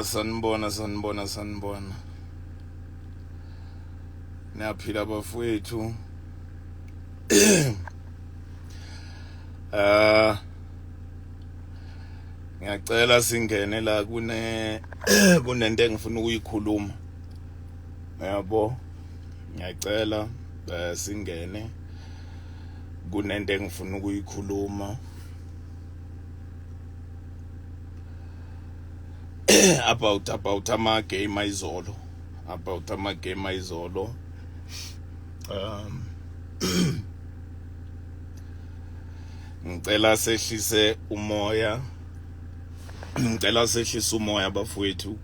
Sanibona sanibona sanibona. Niyaphila bafowethu. Ah ngiyacela singene la kune kunento engifuna ukuyikhuluma. Yabo ngiyacela singene kunento engifuna ukuyikhuluma. About ama game ayizolo, about ama game ayizolo. Ngicela sehlise umoya, ngicela sehlise umoya bafowethu.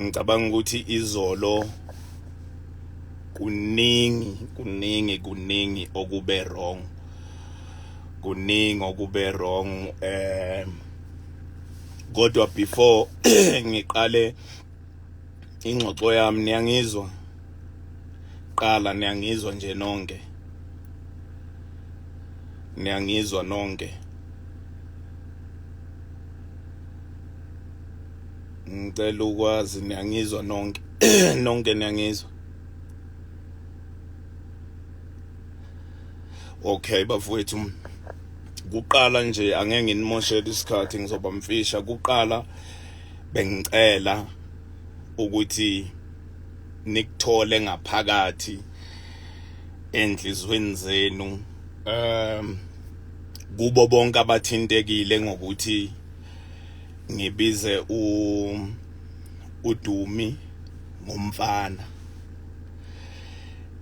Ngicabanga ukuthi izolo kuningi kuningi kuningi okube wrong, kuningi okube wrong. Kodwa before ngiqale ingxoxo yami, niyangizwa? Qala, niyangizwa nje nonke? Niyangizwa nonke? Ngicela ukwazi, niyangizwa nonke? Nonke niyangizwa? Okay bafowethu, kuqala nje angeke nginimoshele isikhathi, ngizoba mfisha. Kuqala bengicela ukuthi nikuthole ngaphakathi enhlizweni zenu, kubo bonke abathintekile ngokuthi ngibize uDumi ngomfana.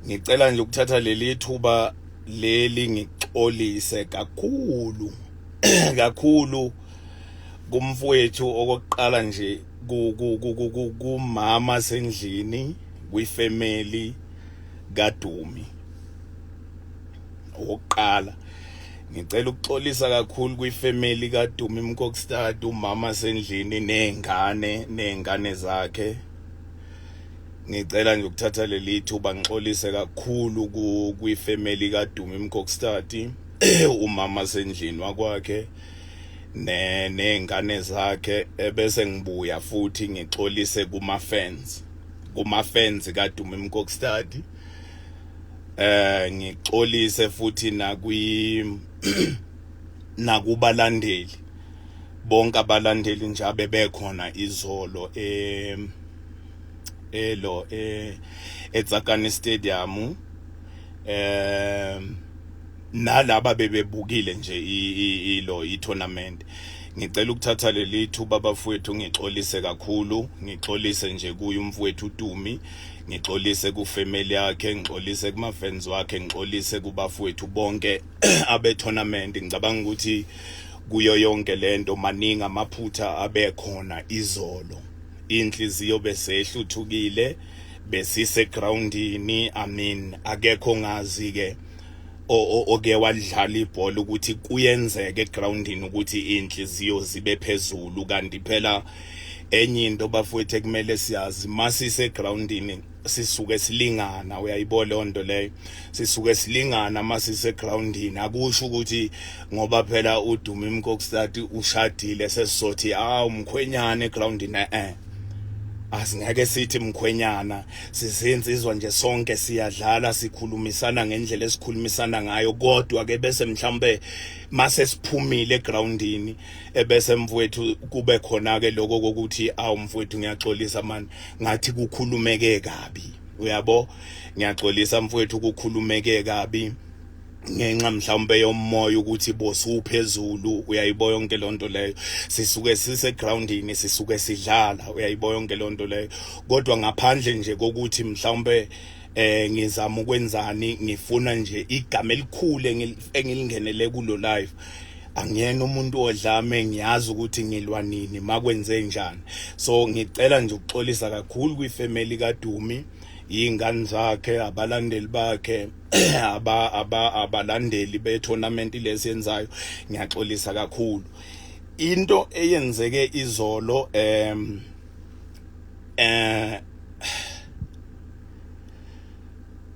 Ngicela nje ukuthatha leli thuba leli ngixolise kakhulu kakhulu kumfowethu. Okokuqala nje kumama sendlini, kwifamily kaDumi. Okokuqala ngicela ukuxolisa kakhulu kwifamily kaDumi Mkokstad, umama sendlini nezingane nezingane zakhe. Ngicela nje ukuthatha leli thuba ngixolise kakhulu kwifamily kaDumi Mkokstad, umama sendlini wakwakhe nezingane zakhe. Ebese ngibuya futhi ngixolise kuma fans, kuma fans kaDumi Mkokstad. Ngixolise futhi nakwi nakubalandeli bonke, abalandeli nje abebekhona izolo elo eTsakani Stadium, nalaba bebebukile nje ilo i-tournament. Ngicela ukuthatha leli thuba bafowethu ngixolise kakhulu, ngixolise nje kuye umfowethu uDumi, ngixolise kufamily yakhe, ngixolise kuma fans wakhe, ngixolise kubafowethu bonke abe tournament. Ngicabanga ukuthi kuyo yonke lento maningi amaphutha abekhona izolo, inhliziyo besehluthukile besise groundini. I mean, akekho ngazi ke oke wadlala ibhola ukuthi kuyenzeka egroundini ukuthi inhliziyo zibe phezulu. Kanti phela enye into bafowethu ekumele siyazi, masise groundini sisuke silingana, uyayibona leyo nto leyo, sisuke silingana masise groundini. Akusho ukuthi ngoba phela uDumi Mkokstad ushadile sesizothi ah umkhwenyana egroundini. Asingeke sithi mkhwenyana, sizinsizwa nje sonke, siyadlala, sikhulumisana ngendlela esikhulumisana ngayo. Kodwa ke bese mhlawumbe mase siphumile egroundini ebese mfowethu kube khona ke lokho kokuthi awu mfowethu ngiyaxolisa man, ngathi kukhulumeke kabi, uyabo, ngiyaxolisa mfowethu, kukhulumeke kabi ngenxa mhlawumbe yomoya ukuthi bosuphezulu, uyayibo yonke lonto leyo. Sisuke sise groundini, sisuke sidlala, uyayibo yonke lonto leyo. Kodwa ngaphandle nje kokuthi mhlawumbe ngizama ukwenzani, ngifuna nje igama elikhulu engilingenele kulo live, angiyena umuntu odlame, ngiyazi ukuthi ngilwa nini makwenze njani. So ngicela nje ukuxolisa kakhulu kwifamily kaDumi, ingane zakhe, abalandeli bakhe, aba aba abalandeli be-tournament lesiyenzayo. Ngiyaxolisa kakhulu into eyenzeke izolo.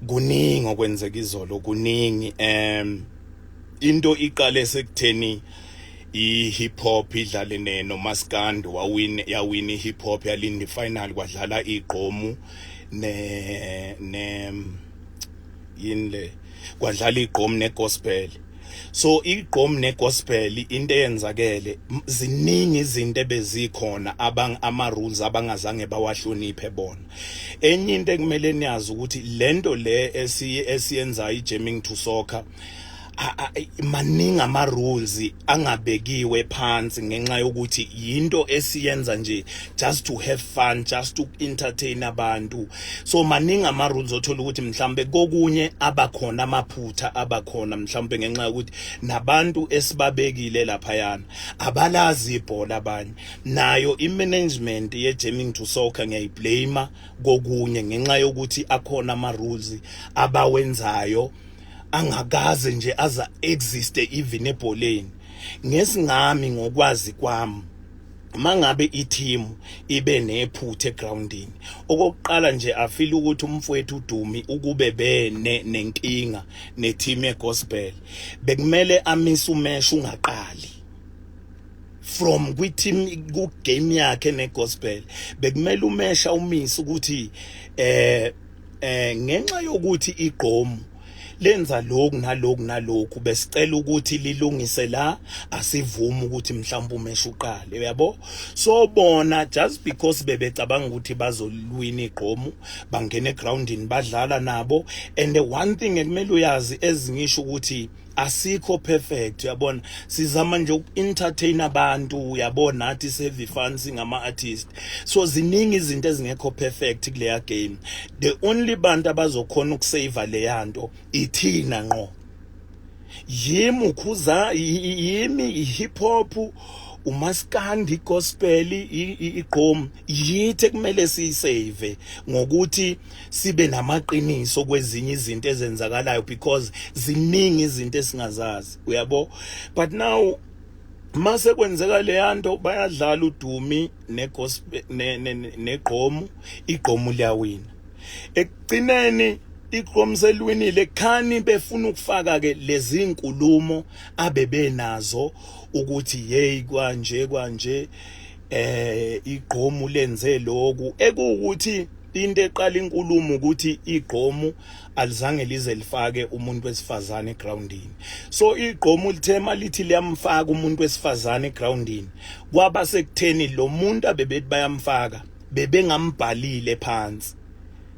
Kuningi okwenzeka izolo, kuningi. Into iqale sekutheni I-hip hop idlale ne nomaskandi, wawin, yawina i-hip hop, yalinda i-final, kwadlala igqomu ne yini le, kwadlala igqomu negospel. So igqomu negospel, into eyenzakele, ziningi izinto ebezikhona abang ama rules abangazange bawahloniphe bona. Enye into ekumele niyazi ukuthi lento le esiyenza, i-Jamming to Soccer, maningi ama rules angabekiwe phansi ngenxa yokuthi yinto esiyenza nje just to have fun, just to entertain abantu. So maningi ama rules othola ukuthi mhlambe kokunye abakhona amaphutha abakhona, mhlambe ngenxa yokuthi nabantu esibabekile laphayana abalazi ibhola abanye. Nayo i-management ye-Jamming to Soccer ngiyayiblame kokunye ngenxa yokuthi akhona ama rules abawenzayo angakaze nje aza exist even ebholeni. Ngesingami, ngokwazi kwami, mangabe i-team ibe nephutha egroundini, okokuqala nje afeel ukuthi umfowethu uDumi ukube bene nenkinga neteam yegospel, bekumele amise umatch ungaqali from kwi-team, ku game yakhe negospel. Bekumele umatch umise ukuthi ngenxa yokuthi igqomu lenza lokhu naloku naloku, besicela ukuthi lilungise la, asivumi ukuthi mhlawumbe umatch uqale, uyabo. So bona, just because bebecabanga ukuthi bazolwina igqomu, bangena egroundini, badlala nabo. And the one thing ekumele uyazi, ezingisho ukuthi asikho perfect, uyabona, sizama nje uku-entertain abantu, uyabona, nathi save fun singama artist. So ziningi izinto ezingekho perfect kuleya game. The only bantu abazokhona ukusave leya nto ithina ngqo, yimi ukhuza, yimi i-hip hop, umaskandi, gospel, igqom, yithi ekumele siyisave ngokuthi sibe namaqiniso kwezinye izinto ezenzakalayo, because ziningi izinto esingazazi, uyabo. But now mase kwenzeka leya nto, bayadlala uDumi negospel negqomu, igqomu liyawina. Ekugcineni igqomu selwinile, khani befuna ukufaka ke lezi nkulumo abebenazo ukuthi hey, kwanje kwanje igqomu lenze lokhu, ekuwukuthi into eqala inkulumo ukuthi igqomu alizange lize lifake umuntu wesifazane egroundini. So igqomu lithema lithi liyamfaka umuntu wesifazane egroundini, kwaba sekutheni lo muntu abebethi bayamfaka bebengambhalile phansi.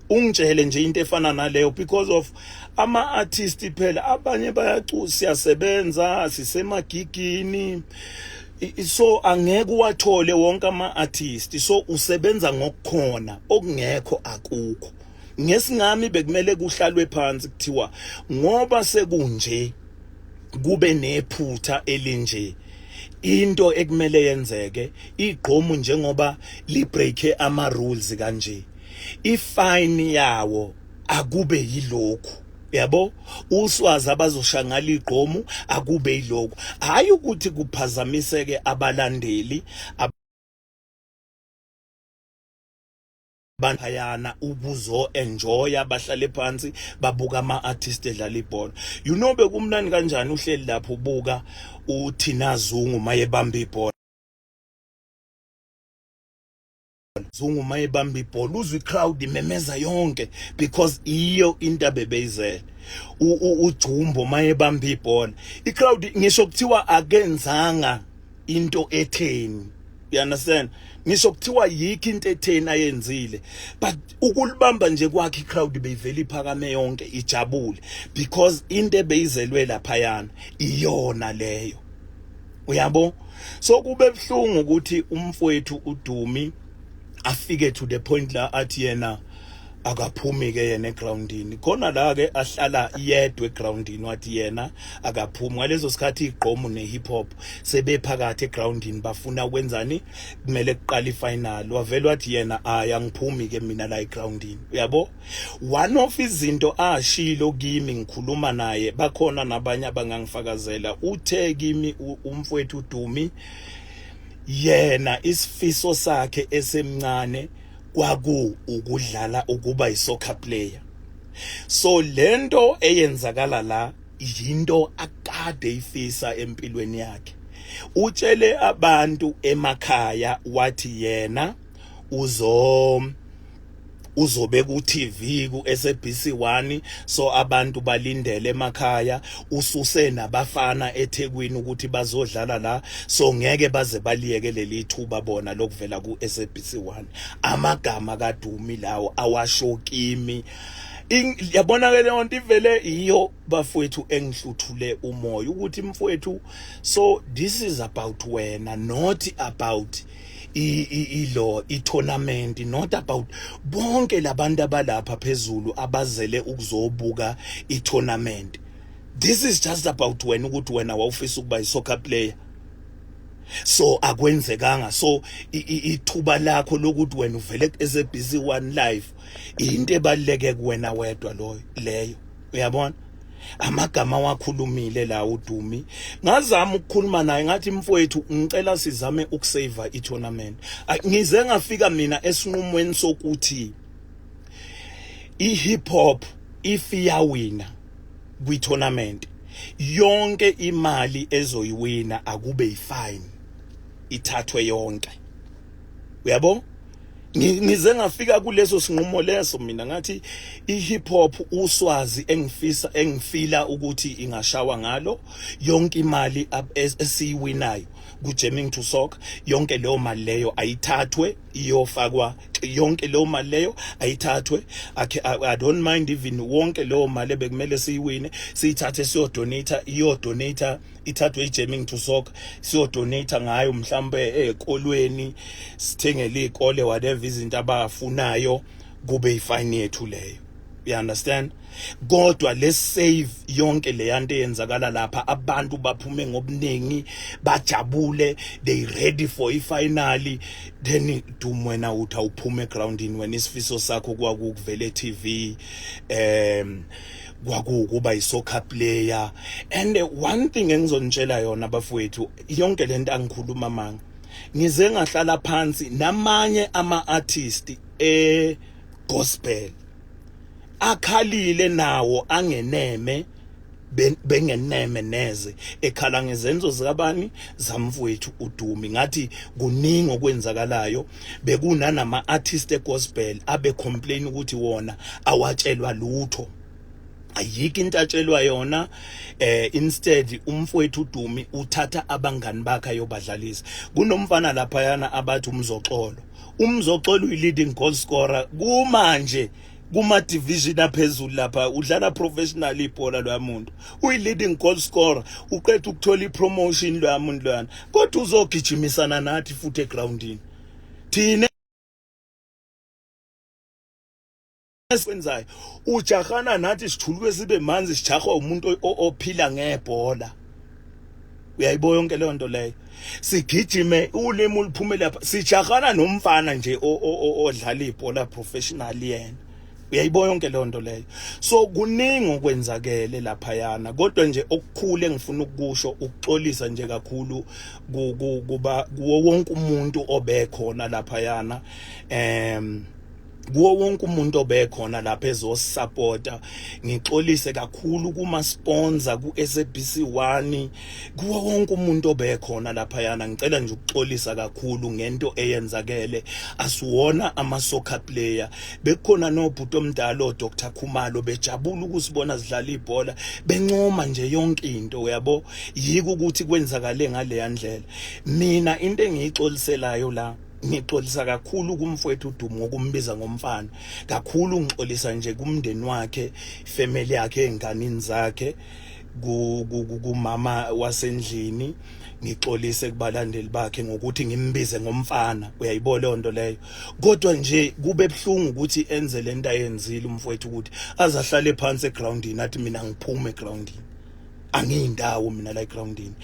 Ungitshele nje into efana naleyo, because of ama artist phela abanye bayacu, siyasebenza, sisemagigini, so angeke uwathole wonke ama artist. So usebenza ngokukhona, okungekho akukho. Ngesingami bekumele kuhlalwe phansi kuthiwa ngoba sekunje, kube nephutha elinje, into ekumele yenzeke, igqomu njengoba libreak ama rules kanje, ifine yawo akube yilokhu, yabo, uswazi abazoshangala igqomu akube yilokhu, hayi ukuthi kuphazamiseke abalandeli banphayana ukuzo enjoya, bahlale phansi babuka ama artist edlala ibhola. You know bekumnandi kanjani uhleli lapho ubuka uThina Zungu mayebamba ibhola, Zungu mayebamba ibhola, uzwe icrowd imemeza yonke because iyo into abebeyizele. UJumbo mayebamba ibhola, icrowd, ngisho kuthiwa akenzanga into etheni, you understand, ngisho kuthiwa yikho into etheni ayenzile, but ukulibamba nje kwakhe, icrowd beyivela iphakame yonke ijabule because into ebeyizelwe laphayana iyona leyo, uyabo. So kube buhlungu ukuthi umfowethu uDumi afike to the point la athi yena akaphumi ke yena egroundini khona la ke ahlala yedwa egroundini, wathi yena akaphumi. Ngaleso sikhathi igqomu nehip hop sebephakathi egroundini, bafuna ukwenzani, kumele kuqala ifinal. Wavela wathi yena, "Aya, angiphumi ke mina la egroundini," uyabo. One of izinto ashilo kimi ngikhuluma naye, bakhona nabanye abangangifakazela, uthe kimi umfowethu uDumi yena isifiso sakhe esemncane kwaku ukudlala, ukuba isoccer player. So lento eyenzakala la yinto akade ifisa empilweni yakhe. Utshele abantu emakhaya wathi yena uzo uzobe ku TV ku SABC 1, so abantu balindele emakhaya. Ususe nabafana eThekwini ukuthi bazodlala la, so ngeke baze baliyeke leli thuba bona lokuvela ku SABC 1. Amagama kaDumi lawo awasho kimi. Yabona ke leyo nto ivele iyo bafowethu engihluthule umoya ukuthi mfowethu, so this is about wena, not about ilo i-tournament, not about bonke labantu abalapha phezulu abazele ukuzobuka i-tournament. This is just about wena, ukuthi wena wawufisa ukuba i-soccer player, so akwenzekanga. So ithuba lakho lokuthi wena uvele ku-SABC 1 live, into ebaluleke kuwena wedwa loyo leyo. Uyabona amagama wakhulumile la uDumi. Ngazama ukukhuluma naye, ngathi mfowethu, ngicela sizame ukusave i-tournament. Ngize ngafika mina esinqumweni sokuthi i-hip hop if iyawina kwi-tournament, yonke imali ezoyiwina akube yifine, ithathwe yonke, uyabo. Ngize ngafika kuleso sinqumo leso mina, ngathi i-hip hop uswazi engifisa engifila ukuthi ingashawa ngalo yonke imali esiyiwinayo ku-Jamming to Soccer, yonke leyo mali leyo ayithathwe iyofakwa, yonke leyo mali leyo ayithathwe. I don't mind even wonke leyo mali ebekumele siyiwine siyithathe siyodonate, iyodonate, ithathwe i-Jamming to Soccer, siyodonate ngayo mhlambe ezikolweni, sithengele izikole whatever izinto abafunayo, kube ifine yethu leyo, you understand? Kodwa let's save yonke le yanto eyenzakala lapha, abantu baphume ngobuningi, bajabule, they ready for ifinal. Then dum wena uthi awuphume egroundini. Wena isifiso sakho kwakukuvela e-TV, kwakukuba i-soccer player. And one thing engizonitshela yona bafowethu, yonke lento angikhuluma manga, ngize ngahlala phansi namanye ama-artist e gospel akhalile nawo, angeneme, bengeneme neze, ekhala ngezenzo zikabani, zamfowethu uDumi. Ngathi kuningi okwenzakalayo, bekunanama artist egospel abe complain ukuthi wona awatshelwa lutho, ayikho into atshelwa yona. Instead umfowethu uDumi uthatha abangani bakhe ayobadlalisa. Kunomfana lapha yana abathi uMzoxolo. UMzoxolo uyi leading goal scorer kumanje kuma division aphezulu lapha, udlala professional ibhola loya muntu, uyi leading goal scorer, uqeda ukuthola ipromotion loya muntu loyana, kodwa uzogijimisana nathi futhi egroundini thina esikwenzayo. Ujahana nathi, sithuluke sibe manzi, sijahwa umuntu ophila ngebhola. Uyayibo yonke leyo nto leyo, sigijime ulimi uliphume lapha, sijahana nomfana nje odlala ibhola professional yena. Uyayibo yonke leyo nto leyo. So kuningi okwenzakele laphayana, kodwa nje okukhulu engifuna ukukusho ukuxolisa nje kakhulu kuba kuwo wonke umuntu obekhona laphayana, kuwo wonke umuntu obekhona lapha ezosupporta. Ngixolise kakhulu kuma sponsor, ku SABC 1, kuwo wonke umuntu obekhona lapha yana. Ngicela nje ukuxolisa kakhulu ngento eyenzakele. Asiwona ama soccer player, bekukhona nobhuti omdala o Dr Khumalo, bejabula ukusibona sidlala ibhola, bencoma nje yonke into, uyabo. Yiko ukuthi kwenzakale ngale ndlela. Mina into engiyixoliselayo la, ngixolisa kakhulu kumfowethu uDumo ngokumbiza ngomfana kakhulu. Ngixolisa nje kumndeni wakhe, family yakhe, einganini zakhe, kumama wasendlini. Ngixolise kubalandeli bakhe ngokuthi ngimbize ngomfana, uyayibona leyo nto leyo. Kodwa nje kube buhlungu ukuthi enze lento ayenzile umfowethu, ukuthi azahlale phansi egroundini athi mina ngiphume egroundini, angiyindawo mina la egroundini,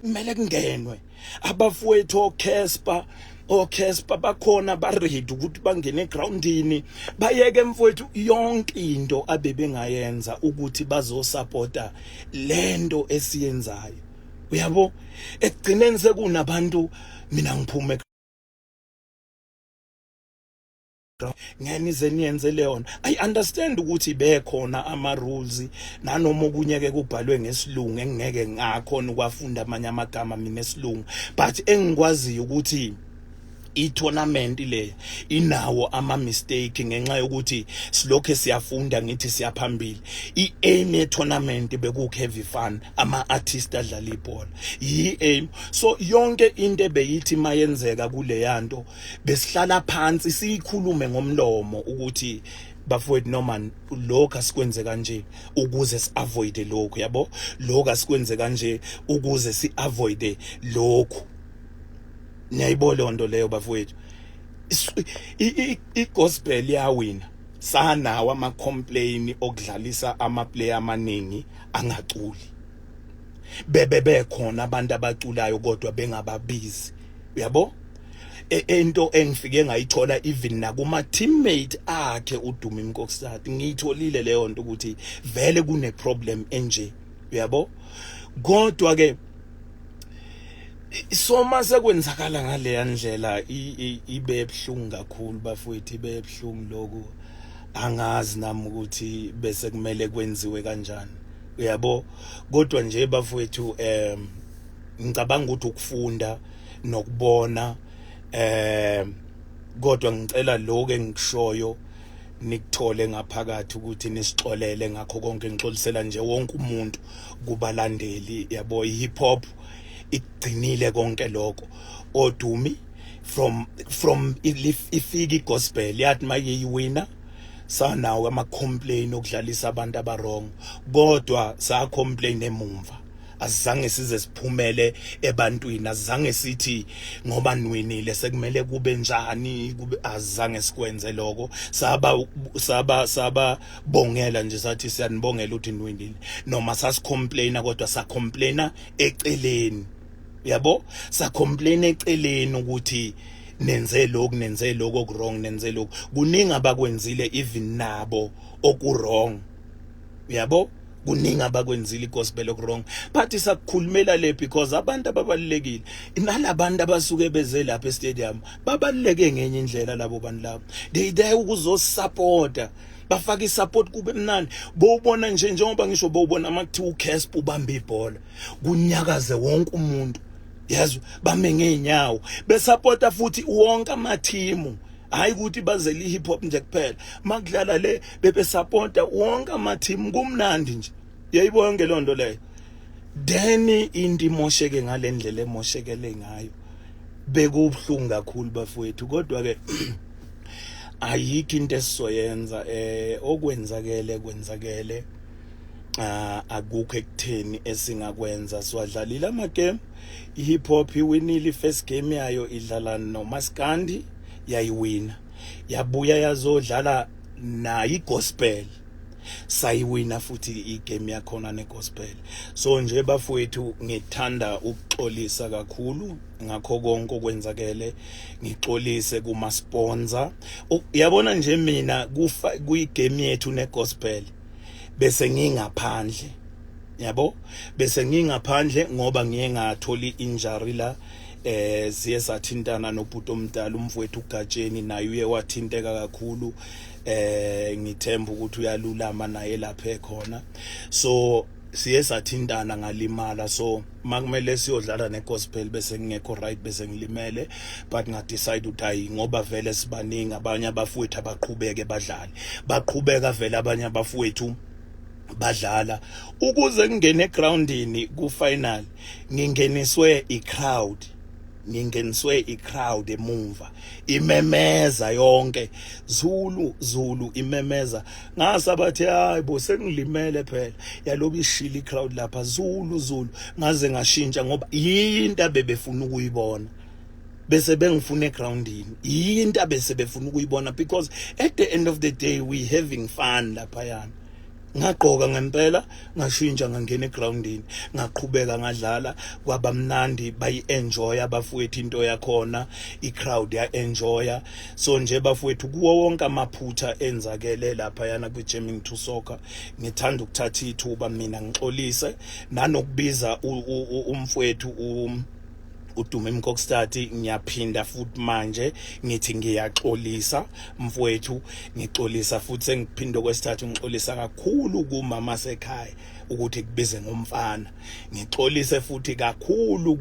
kumele kungenwe abafowethu oCasper. OCasper bakhona, ba ready ukuthi bangene egroundini, bayeke mfowethu yonke into abebengayenza ukuthi bazosupporta lento esiyenzayo, uyabo. Ekugcineni sekunabantu mina ngiphume. Ground ngeke nize niyenze leyona. I understand ukuthi bekhona ama rules nanoma okunye ke kubhalwe ngesilungu engeke ngakhona ukwafunda amanye amagama mina esilungu, but engikwaziyo ukuthi i-tournament le inawo ama mistake ngenxa yokuthi silokhe siyafunda, ngithi siyaphambili. I-aim ye-tournament beku have fun, ama artist adlala ibhola, yi-aim. So yonke into ebeyithi mayenzeka kuleyanto besihlala phansi siyikhulume ngomlomo ukuthi, "Bafowethu, noma lokho asikwenze kanje ukuze si-avoid lokhu, yabo, lokhu asikwenze kanje ukuze si-avoid lokhu." Niyayibona leyo nto leyo, bafowethu? I-gospel yawina, sanawo ama-complain okudlalisa ama-player amaningi angaculi, bebe bekhona abantu abaculayo kodwa bengababizi, uyabo. Into engifike ngayithola even nakuma teammate akhe uDumi Mkokstad, ngiyitholile leyo nto ukuthi vele kune problem enje, uyabo. Kodwa ke so mase kwenzakala ngaleya ndlela ibe ebhlungu kakhulu, bafowethu, ibe ebhlungu lokhu. Angazi nami ukuthi bese kumele kwenziwe kanjani, uyabo. Kodwa nje, bafowethu, ngicabanga ukuthi ukufunda nokubona, kodwa ngicela lokho engikushoyo nikuthole ngaphakathi ukuthi nisixolele ngakho konke. Ngixolisela nje wonke umuntu kubalandeli, yabo. I-hip hop igcinile konke lokho oDumi from ifika igospel, yathi mayiwina sanawo ama complain okudlalisa abantu aba-wrong, kodwa sa complain emumva, asizange size siphumele ebantwini, asizange sithi ngoba niwinile sekumele kube njani kube, azange sikwenze lokho. Saba bongela nje, sathi siyanibongela ukuthi niwinile, noma sasicomplaina, kodwa sacomplaina eceleni, yabo, sacomplain eceleni ukuthi nenze lokhu, nenze lokhu oku-wrong, nenze lokhu. Kuningi abakwenzile even nabo oku-wrong, uyabo, kuningi abakwenzile igospel oku-wrong, but sakukhulumela le because abantu ababalulekile nalabantu abasuke beze lapha estadium babaluleke ngenye indlela. Labo bantu labo, they there ukuzosupporta, bafaka isupport kube mnandi. Bowubona nje, njengoba ngisho, bowubona makuthiwa uCasper ubamba ibhola kunyakaze wonke umuntu, yazi, bame ngeenyawo besupporta futhi wonke amathimu, hayi ukuthi bazele i-hip hop nje kuphela. Makudlala le bebesupporta wonke amathimu, kumnandi nje, yayibona yonke leyo nto leyo. Then into imosheke ngalendlela emoshekele ngayo, bekubuhlungu kakhulu, bafowethu, kodwa ke ayikho into esizoyenza. Okwenzakele kwenzakele, akukho ekutheni esingakwenza. Siwadlalile ama game, i-hip hop iwinile first game yayo idlala noMaskandi, yayiwina. Yabuya yazodlala nayo igospel, sayiwina futhi igame yakhona negospel. So nje, bafowethu, ngithanda ukuxolisa kakhulu ngakho konke okwenzakele, ngixolise kuma sponsor. Yabona nje mina kufa kuyigame yethu negospel bese ngingaphandle, yabo, bese ngingaphandle ngoba ngiye ngathola injury la. Siye sathintana nobhuti omdala, umfowethu uGatsheni, naye uye wathinteka kakhulu. Ngithemba ukuthi uyalulama naye lapha ekhona. So siye sathintana, ngalimala, so makumele siyodlala negospel bese ngingekho right, bese ngilimele, but nga decide ukuthi hayi, ngoba vele sibaningi, abanye abafowethu abaqhubeke badlale. Baqhubeka vele abanye abafowethu badlala ukuze ngingene egroundini ku final. Ngingeniswe i-crowd, ngingeniswe i-crowd emumva imemeza yonke, "Zulu, Zulu," imemeza. Ngasabathi, "Hayi bo, sengilimele phela." Yaloba ishila i-crowd lapha, "Zulu, Zulu," ngaze ngashintsha ngoba yinto abebefuna ukuyibona, bese bengifuna egroundini, yinto abese befuna ukuyibona, because at the end of the day we having fun laphayana. Ngagqoka ngempela, ngashintsha, ngangena egroundini, ngaqhubeka ngadlala, kwaba mnandi, bayi-enjoy abafowethu into yakhona, i-crowd ya-enjoya. So nje, bafowethu, kuwo wonke amaphutha enzakele laphayana kwi-Jamming to Soccer, ngithanda ukuthatha ithuba mina ngixolise nanokubiza umfowethu. uDumi Mkokstad. Ngiyaphinda futhi manje ngithi ngiyaxolisa mfowethu, ngixolisa futhi sengiphinda okwesithathu, ngixolisa kakhulu kumama sekhaya ukuthi kubize ngomfana. Ngixolise futhi kakhulu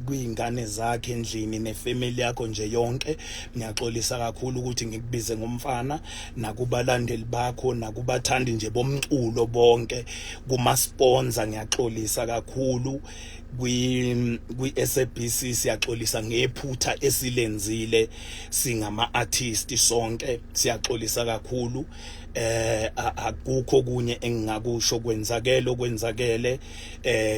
kuyingane zakhe endlini nefamily yakho nje yonke. Ngiyaxolisa kakhulu ukuthi ngikubize ngomfana, nakubalandeli bakho, nakubathandi nje bomculo bonke, kuma sponsor ngiyaxolisa kakhulu. Kwi SABC siyaxolisa ngephutha esilenzile singama artist sonke, siyaxolisa kakhulu. Akukho kunye engingakusho, kwenzakele okwenzakele.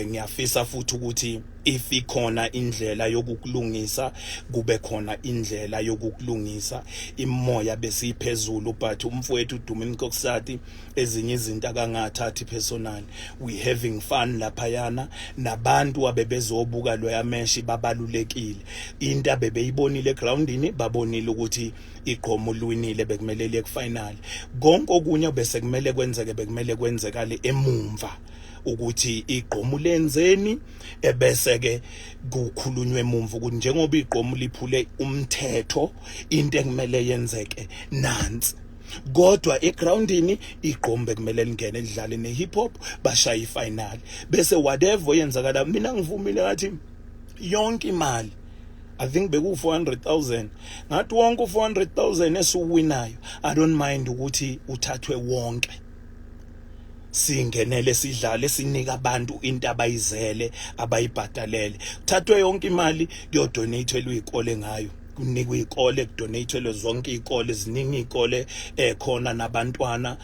Ngiyafisa futhi ukuthi if ikhona indlela yokukulungisa, kube khona indlela yokukulungisa. Imoya besiphezulu, but umfowethu uDumi Mkokstad, ezinye izinto akangathathi personal. We having fun laphayana nabantu abebezobuka loya match, babalulekile. Into abebeyibonile egroundini, babonile ukuthi igqomu liwinile, bekumele liye kufinal. Konke okunye bese kumele kwenzeke, bekumele kwenzekale emumva ukuthi igqomu lenzeni, ebese ke kukhulunywe emumva ukuthi njengoba igqomu liphule umthetho, into ekumele yenzeke nansi. Kodwa egroundini igqomu bekumele lingene, lidlale ne-hip hop, bashaye ifinal, bese whatever yenzakala. Mina ngivumile, ngathi yonke imali, I think beku 400,000, ngathi wonke u400,000 esiwinayo, I don't mind ukuthi uthathwe wonke, singenele, sidlale, sinika abantu into abayizele, abayibhadalele. Kuthathwe yonke imali, kuyodonatelwa izikole ngayo, kunikwe izikole, kudonatelwe zonke izikole. Ziningi izikole ekhona nabantwana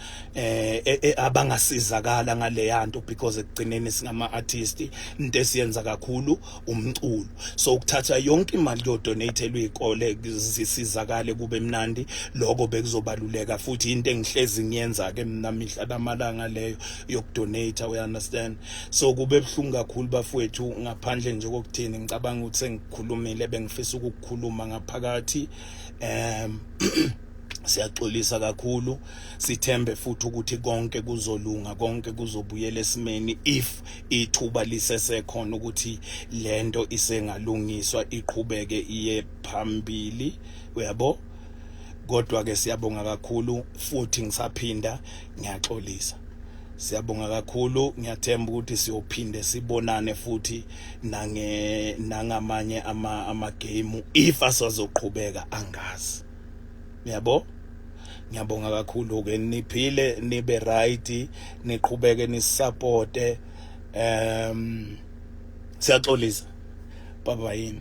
abangasizakala ngale nto, because ekugcineni singama artist, into esiyenza kakhulu umculo. So ukuthatha yonke imali kuyodonatelwa izikole, zisizakale, kube mnandi, lokho bekuzobaluleka. Futhi into engihlezi ngiyenza ke mina mihla namalanga leyo yokudonate, we understand? So kube buhlungu kakhulu bafowethu. Ngaphandle nje kokuthini, ngicabanga ukuthi sengikhulumile bengifisa ukukhuluma ngaphakathi. Siyaxolisa kakhulu, sithembe futhi ukuthi konke kuzolunga, konke kuzobuyela esimeni if ithuba lisesekhona ukuthi lento isengalungiswa, iqhubeke iye phambili, uyabo. Kodwa ke siyabonga kakhulu futhi, ngisaphinda ngiyaxolisa. Siyabonga kakhulu, ngiyathemba ukuthi siyophinde sibonane futhi nange nangamanye ama game if asazoqhubeka, angazi, yabo. Ngiyabonga kakhulu ke, niphile, nibe right, niqhubeke nisupporte. Siyaxolisa, baba yini.